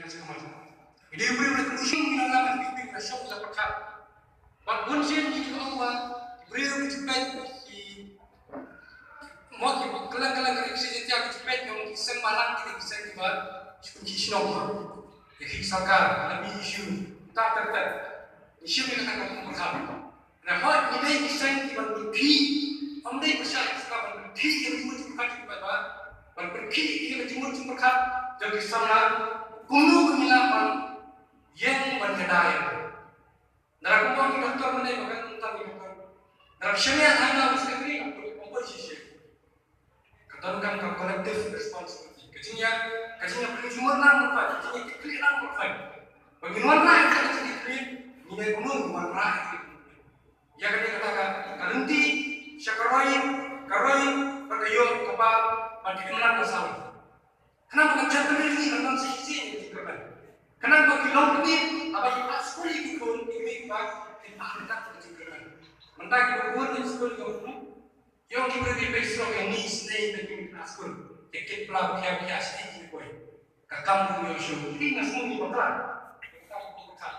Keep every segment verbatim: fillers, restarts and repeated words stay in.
Ïa dei u briew na kynduh shong ki nonglam, ki briew na shong la pyrkhat. Bad bun sien ki ju ong ba ki briew ki ju peit ki, mo ki kylleng kylleng ka ri Khasi Jaiñtia ki ju peit ki ong ki seng balang ki dei ki seng kiba shu ki shnong ba ïa ki sorkar la mih issue ta ter ter. Issue ni ka kata ka pyrkhat. Nga hoi ngi dei ki seng kiban pynkhih, ym dei pyrshah ïa ka ban pynkhih ïa ka jingmut jingpyrkhat jong ki paidbah, ban pynkhih ïa ka jingmut jingpyrkhat jong ki samla, kumno ngi lah ban ïeng ban ïada ïa ka. Lada kumba ki doktor mynne ba kan tang ki doktor, lada shaniah ha nga u secretary, nga poi shisha. Ka donkam ka collective responsibility. Ka jingïa, ka jingïa pynjumut lang baroh, ka jingïa kit khlieh lang baroh. Ba ngin wanrah ïa ka jingkit khlieh, ngin ïa kumno ngin wanrah ïa ka. Ïa kane kata ka, ka lynti sha ka roi, ka roi bad ka ïoh kaba ban kit khlieh lang ka sala. Khnang ba ka jaitbynriew jong ngi kan don sa shisien ka jingkyrmen. Khnang ba ki longkmie haba ki phah skul ïa ki khun, ki mih ba kin phah ryngkat ka jingkyrmen. Mynta kiba bun ki skul ki ong, ïa ki briew ki pei shrok ïa ngi sdei ba ki mih skul. Ki kit pla ba khia ba khia sdei ki poi. Ka kam ka ïoh shuh. Ki nga sngew ngi bakla. Ka kam ka bakla.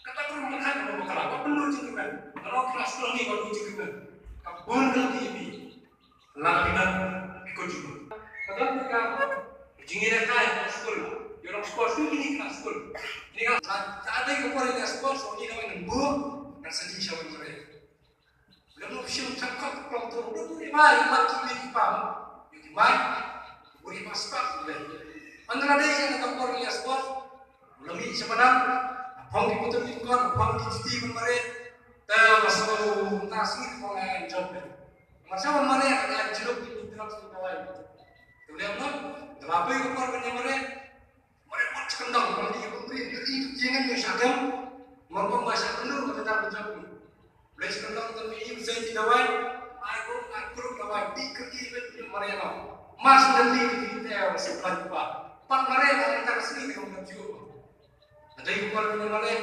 Ka kam ka bakla. Ka pynlut jingkyrmen. Ka long klas skul ngi ba lut jingkyrmen. Ka bun ka lynti ïa phi. Lada phi don, phi kut jingmut. Ka don ka jingïalehkai ha skul. Ïa long sports, kine ki klas skul. Kine ki klas, ka dei ka por ïaleh sports, ngi dawai nang buh, nang sa ji sha wan mareh. Lem lu shim chak kop klong tu, lu tu ïa bai, mat ki mih ki pam. Ïa ki bai, bu ri mas pam le. Ynda la dei ïa ka por ïaleh sports, la mih sha madan, la phong ki botol lyngkot, la phong ki juti ban mareh. Te la sngewthuh, ta sngi phong ïa jop le. Mar sha wan mareh ka dei jiluk ki drugs ki dawai. Te lem noh, te la poi ka por ban ïa mareh. Mareh pat sha kyndong, mar dei ki bym ri, ri ki jingin ïa sha kem. Mar bym ba sha kyndong ka dang ban jop. Blei sha kyndong te ri ki bsei ki dawai. Ai ko, ai ko dawai, dih kyrkieh bad ïa mareh noh. Mar sha dang dih ki te ïa sha plan pa. Pat mareh ka dang ka sngi ka dang ban jop. Ka dei ka por ban ïa mareh.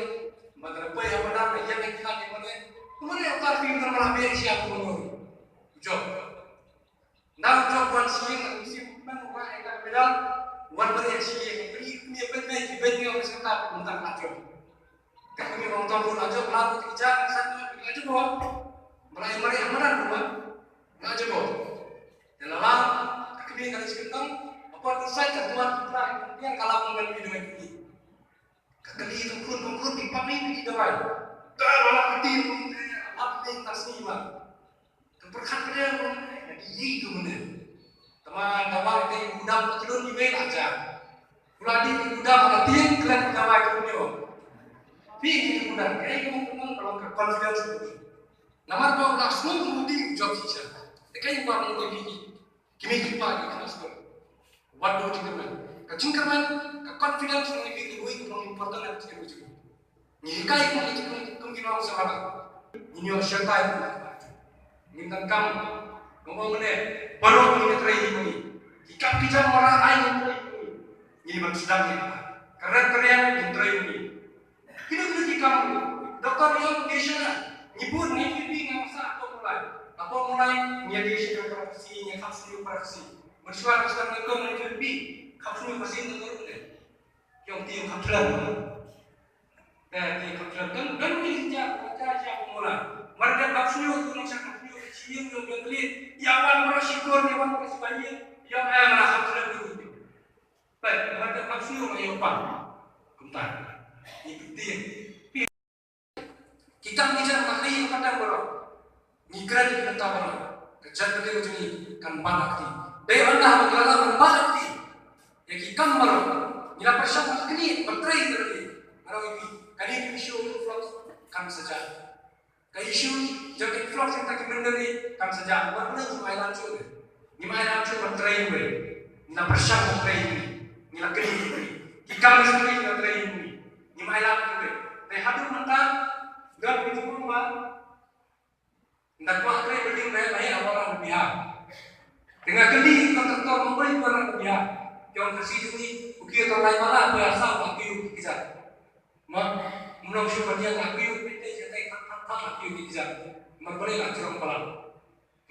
Mar ka dang poi ha madan, ïa ki klan ïa mareh. Mareh uta ki dang mareh beh sha ko. Jop. Nang jop wan shiliang, nang sim nang wa ïa ka medal, wan mareh shiliang, bri kmie peit mei ki beit mei wan shata kumta la jop. Ka kmie wan tom la jop la ki jang san la jop wan. Mareh mareh mareh wan. La jop wan. Te la la ka kmie ka shiliang tang, apot ka sai ka tuan ka pla ka kmie ka la pang ban video ki. Ka kali ka khun ka khun ki pang ni ki dawai. Ka la la ka tin ap ni ta sni ma. Ka pyrkhat ka dei ïa ki tu mynne. Tama dawai te u dam ka tlun iwei la ja. Pula di u dam ka tin klan dawai ka nyo. Pi ki u dam ka ei ka mong ka mong ka long ka confidence. Namar ba u la sngewthuh u dei u jop shisha. Te ka ïa u ba mong ka pi ki. Ki mih ki phah ki khynnah skul. Wat dei jingkyrmen. Ka jingkyrmen, ka confidence ngi ïohi ruh ka long important ha ka jingkyrmen jong ngi. Ngi hikai kum ki, kum, kum ki nongshong sngewbha. Ngi ïoh shirkai kum ki. Ngin donkam, ngin ong mynne, baroh ngi trei ïa ngi. Ki kam ki jam mareh ai ngi trei ïa ngi. Ngi ban sdang ïa ngi. Ka rep ka riang ngi trei ïa ngi. Kine kine ki kam, doktor ïa ngi sha ngi bun ngi pi pi ngi sa ko mulai. Ko mulai ngi ïa dei sha para Khasi, ngi khap sha para Khasi. Mynshuwa ka sdang ngi ko ngi pi khap sha Khasi ngi ko ne. Ïong ti khap tlan. Te ti khap tlan kan kan ngi ja ja ja ko mulai. Mar da khap sha ko ngi sha khap sha Khasi ngi ïong ïong kli. Ïa wan mar shi ko ngi wan ko shi ba ngi ïong ai mar khap tlan ko. Peit, nga kynmaw shuh ïa u pang. Kumta. Ngi kynti. Ki kam ki jam ka ri ka pateng baroh. Ngi kren ki bynta baroh. Ka jaitbynriew jong ngi kan ban ha kti. Dei ynda haba ngi la lah ban ban ha kti ïa ki kam baroh, ngi la pyrshang ban knieh ban trei ïa ki. Baroh ïa ki. Kane ka issue u flux kan sa jia. Ka issue jong ka influx jong ka community kan sa jia. Wat ngi, ngim ailad shuh. Ngim ailad shuh ban trei ruh. Ngi la pyrshang ban trei ruh. Ngi la kynti ruh. Ki kam sendiri ngi la trei ruh. Ngim ailad ruh. Te haduh mynta don ki jingmut ba ynda kwah trei building ba heh ba heh ha Mawlai Bihaar. Te nga kylli ki contractor Mumbai ba heh ha Bihaar. Ki ong Khasi jong ngi, u kiew tang lai mala, u kiew saw, u kiew ki kjat. Ma, mlong shu ban ïa la kiew, pynte ïa tai thak thak thak la kiew ki jam. Mar balei la jrong palat.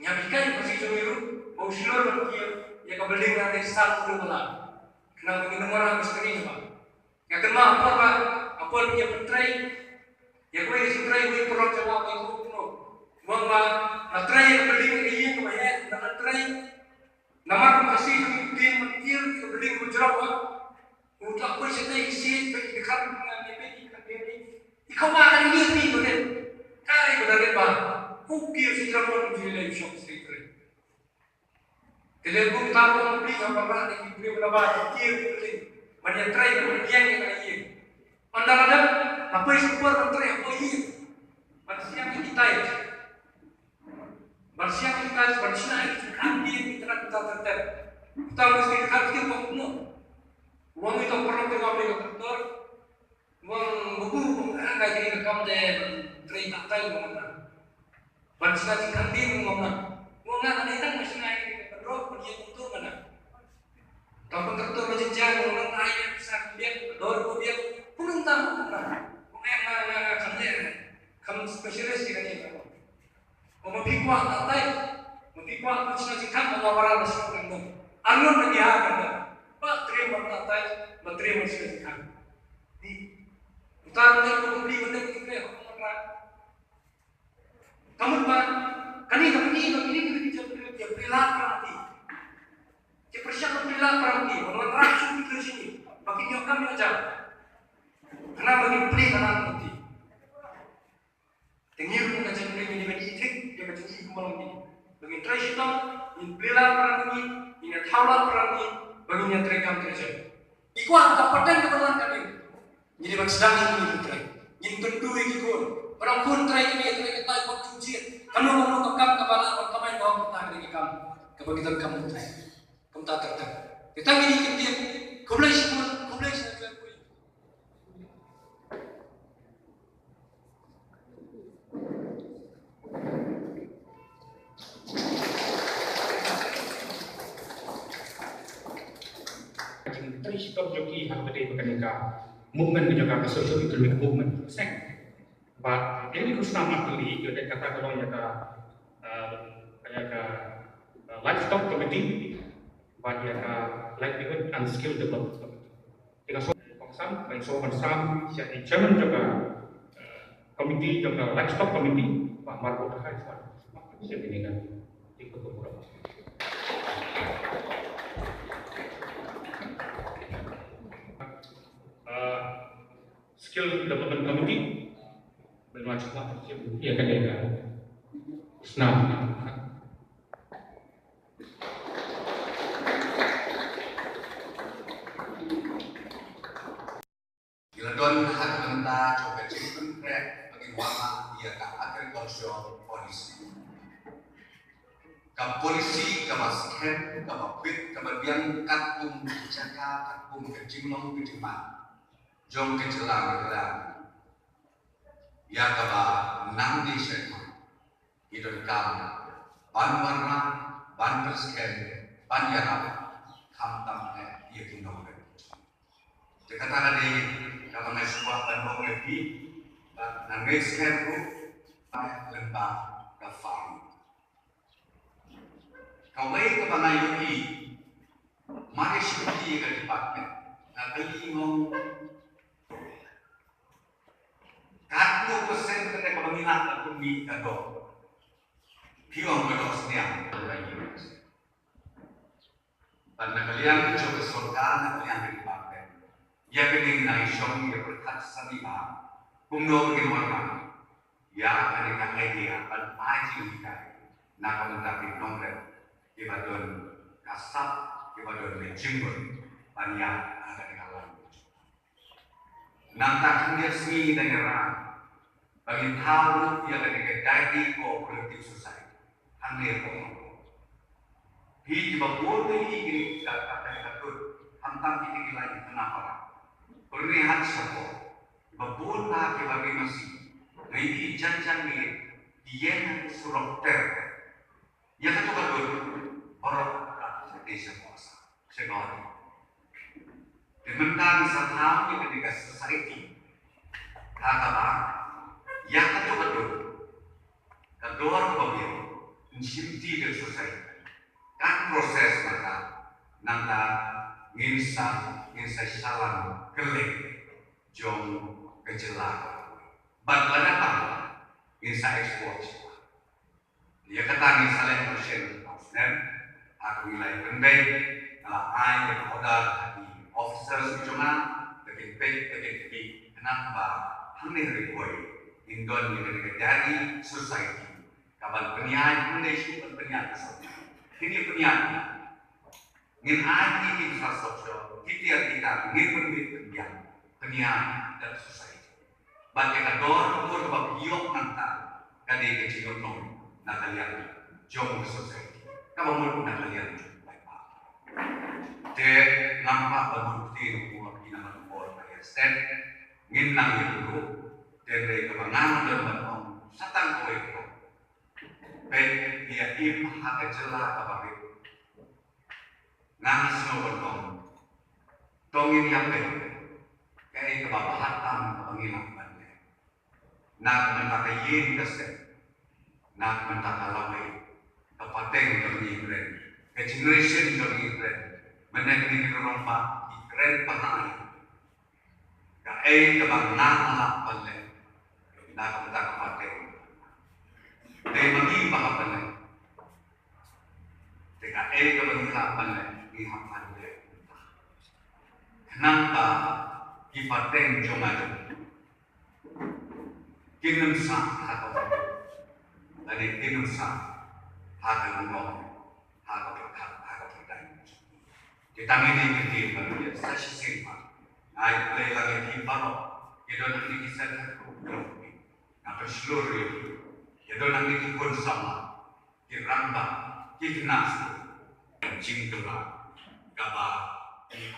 Nga hikai ba shi jong ngi ruh, ba u shlur ban kiew ïa ka building na tai san u palat. Khnang ba ngin ym wanrah mistri ba. Nga kynmaw ha por ba, ha por ba nga pyntrei ïa kawei ka jingtrei, kawei ka paralok jong nga, kawei ka paralok. Ong ba la trei ïa ka building, ïa ka ïing kaba heh, la trei. Namar ba ka shisha ka building, man tiar ka building ba jrong ba. U tlot poi shatei, i shet ba i dkhar, nga ne ba i dkhar, i khawa ka ïing ni ba rit. Kai ba da rit ba. Ku kir shi jrong ba u jingïaleh shong shatei. Te lei kumta, kum u Blei u wanrah ïa ki briew naba ki tiar ki building ban ïatrei, ban ïeng ïa ka ïing. Ynda la dep, la poi sha por ban trei hapoh ïing. Ban siang ïa ki tiles. Ban siang ïa ki tiles, ban shna ïa ki jingkhang ïing, ki tnat, ki tnat, ki tnat. Uta u mistri ka kham sngewbha kumno. U ong ïa uta u paralok jong nga ba leit ka tractor. Ong, babu, ong, nga ai ïa ka kam de ban trei taitai, ong nga. Ban shna jingkhang ding, ong nga. Ong nga, nga dei tang ban shna ïa ka kynroh, ban ïeng kumto, ong nga. Tang ban tractor ba jynjar, ong nga, nga ai ïa ka pisa khyndiat, ka dor ba biang, kumno tang, ong nga. Ong nga, nga, nga, nga, kham dei, kham specialist ïa kane. Ong ma phi kwah taitai, ma phi kwah ban shna jingkhang, ong nga, wanrah ban shna jingkhang dong. Arngut na ki ha kan dong. Ba trei ban taitai, ba trei ban shna jingkhang. Ni, uta ne ko bli ban dei ki trei, ong nga. Ka mut ba kane ka mut ba kine ki jingpynlong ki pynlong para ki. Ki pyrshang pynlong para ki, wan wan rah shuh ki trei shuh. Ba kin ïoh kam ïoh jam. Kane ba kin pynlong ka nang ki. Te ngi ruh ka jingpynlong ngi, ba ngi thik ïa ka jingim kumno ngi. Ba ngin trei shitom, ngin pynlong para ngi, ngin ïa thaw lad para ngi, ba ngin ïa trei kam trei jam. I kwah ka pateng ka balang ka ding. Ngi dei ban sdang ïa kine ki trei. Ngin kyntu ïa ki khun. Ba dang khun trei kine, trei katai, bad jingjied. Kano kano ka kam kaba lah ban kamai, ba kumta kine ki kam kaba ki donkam ban trei. Kumta ter ter. Kita ngi dei ki ktien. Khublei shibun, khublei shibun. Ka jingtrei shitom jong ki ha kaba ïadei bad kane ka movement ka jong ka social economic movement. Seng. Bad ïa kane ka snam Artylli, ïa kata ka long ïa ka, eh, ïa ka, eh, livestock committee, bad ïa ka livelihood and skill development committee. Te nga sngewbha ban sam, nga sngewbha ban sam sha i chairman jong ka, eh, committee, jong ka livestock committee, Bah Marbud Dkhar, sngewbha. Sha kine ka, ïa ka program. Eh, Skill Development Committee, ban wan sha ka, ïa kane ka snam. Ngi la don ha ka bynta jong ka jingpyntrei ba ngin wanrah ïa ka agricultural policy. Ka policy kaba skhem, kaba fit, kaba biang katkum ka jaka, katkum ka jinglong ka jingman jong ka jylla Meghalaya. Ïa kaba nangne shakhmat ngi donkam ban wanrah, ban pynskhem, ban ïarap, khamtam eh ïa ki nongrim. Te kata ka dei kaba nga sngewbha ban ong ïa phi, ba nga ngeit skhem ruh ba lyngba ka farm. Kawei kaba nga ïohi, mar ïa shim ïa ka department, nga kylli, nga ong, katno percent kata kaba ngi lah ban pynmih ka dor? Phi ong ka dor sniang. Bad na ka liang jong ka sorkar, na ka liang ka department, ïa kane ngi nang ïashong ïa pyrkhat sani ba kumno ngin wanrah ïa kane ka idea ban ai jinghikai na ka bynta ki nongrep kiba don ka sap, kiba don ka jingmut ban ïaid ha kane ka language. Nangta khyndiat sngi ngi dang ïarap ba ngin thaw ruh ïa kane ka Dairy Cooperative Society hangne ha Pamong. Phi kiba bun phi ïohi kine ki ka, ka, ka, ka tut, khamtam kine ki lai ki khynnah para. Pyrne hat sha por. Kiba bun na kiba ri masi. Ngi ïohi jan jan ngi ki ïeng ha ki surok ter. Ïa kato ka dud baroh ka dei sha kuasa, sha God. Te mynta ngi sa thaw ïa kane ka society ha kaba ïa kato ka dud, ka dor kaba biang, yn shimti da ka society. Kan process mynta, nangta ngin sa, ngin sa shalan kylleng. jong ka jylla. Bad lada tam ngin sa export. Ïa kata ngin sa leh motion of them. Ha kaba ngi la ïa pynbeit, nga la ai ïa ka order ha ki officers jong nga, ba kin peit, ba kin peit khnang ba hangne ha Ri Bhoi ngin don ïa kane ka dairy society kaban pynïaid, hangne shu ban pynïaid ka society. Kin ïa pynïaid. Ngin ai ïa ki infrastructure, ki tiar ki tar, ngin pynbeit pynbiang, pynïaid da ka society. Bad ïa ka dor ka bor kaba phi ïoh nangta ka dei ka jingïohnong na ka liang jong ka society, kaba mut na ka liang jong ka paidbah. Te ngam kwah ban mut ktien kumba phi nang ban bor ka ïa stet, ngin nang ïa ruh. Te dei kaba nga ngan don ban ong sa tang kawei ka. Peit, ïa im ha ka jylla kaba rit. Nga nga sngew ban ong, to ngin ïa peit kaei kaba bha tam kaba ngi lah ban leh. Na ka bynta ka ïing ka sem, na ka bynta ka lawei, ka pateng jong ngi kren, ka generation jong ngi kren. Mynne kine ki rangbah ki kren bha ïa kaei kaba nga nga lah ban leh na ka bynta ka pateng. Te ma ngi ba hap ban leh. Te kaei kaba ngi lah ban leh, ngi hap ban leh. Khnang ba ki pateng jong nga jong kin ym sah ha ka, lane kin ym sah ha ka lyngngoh, ha ka pyrkhat, ha ka pyrthei. Te tang ine i kyntien ba ngi sa shisien pat. Nga ai khublei lang ïa phi baroh ki don hangne, ki Self Help Group jong phi. Nga pynshlur ïa phi. Ki don hangne ki khun samla, ki rangbah, ki khynnah skul. Jingkylla kaba ngi